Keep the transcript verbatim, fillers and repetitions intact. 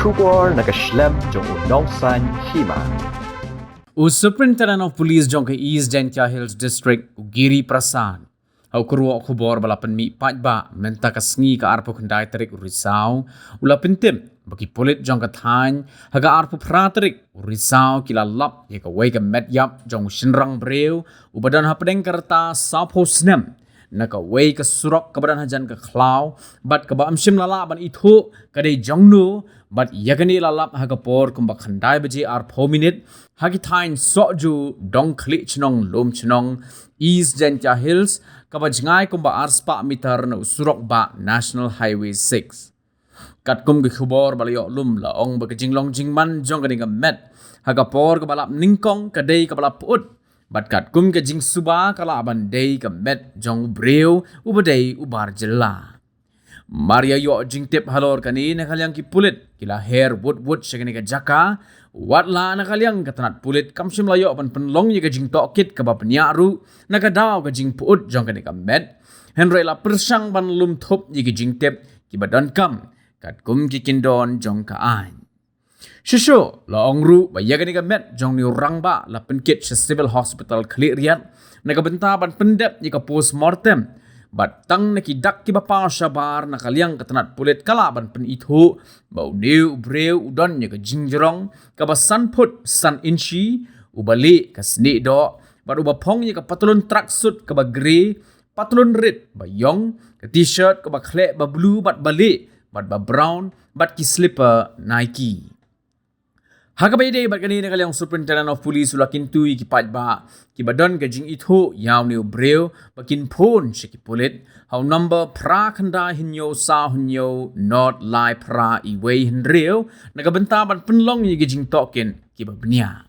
Khubor na ka shlem jong u Nongsaiñ Hima. U Superintendent of Police jong ka East Jaintia Hills District, u Giri Prasad, ha u kyrwoh khubor ba la pynmih paidbah mynta ka sngi ka arphew khyndai tarik u Risaw, u la pyntip ba ki pulit jong ka thaiñ ha ka arphew phra tarik u Risaw ki la lap ïa kawei ka met ïap jong u shynrang briew uba don hapdeng ka rta sawphew snem na kawei ka surok kaba don hajan ka khlaw, bad kaba ym shym la lah ban ithuh ka dei jong no, bad ïa kane la lap ha ka por kumba khyndai baje arphew minit ha ki thaiñ Sohju, Dongkhlieh Chnong, Lum Chnong, East Jaintia Hills, kaba jngai kumba arspah mitar na u surok bah National Highway six. Katkum ki khubor ba la ïoh lum, la ong ba ka jinglong jingman jong kane ka met ha ka por kaba lap nyngkong ka dei kaba la pyut, bad katkum ka jingsuba ka lah ban dei ka met jong u briew uba dei u bar jylla. Mar ïa ïoh jingtip halor kane, na ka liang ki pulit ki la her wut wut sha kane ka jaka, wat la na ka liang ka tnat pulit kam shym la ïoh ban pynlong ïa ka jingtohkit kaba bniah ruh na ka daw ka jingpyut jong kane ka met, hynrei la pyrshang ban lum thup ïa ki jingtip kiba donkam katkum ki kyndon jong ka aiñ. Shuh shuh la ong ruh ba ïa kane ka met jong une u rangbah la pynkit sha Civil Hospital Khliehriat na ka bynta ban pyndep ïa ka post mortem, bad tang na ki dak kiba paw shabar, na ka liang ka tnat pulit ka lah ban pynithuh ba une u briew u don ïa ka jingjrong kaba san phut san inshi, uba lieh ka snieh doh, bad uba phong ïa ka patlun tracksuit kaba grey, patlun rit ba ïong, ka t-shirt kaba khleh ba blue bad ba lieh bad ba brown, bad ki slipper Nike. Ha kaba ïadei bad kane, na ka liang Superintendent of Police u la kyntu ïa ki paidbah kiba don ka jingithuh ïa une u briew ba kin phone sha ki pulit ha u number phra khyndai hynñiew saw hynñiew nod lai phra iwei hynriew na ka bynta ban pynlong ïa ki jingtohkit kiba bniah.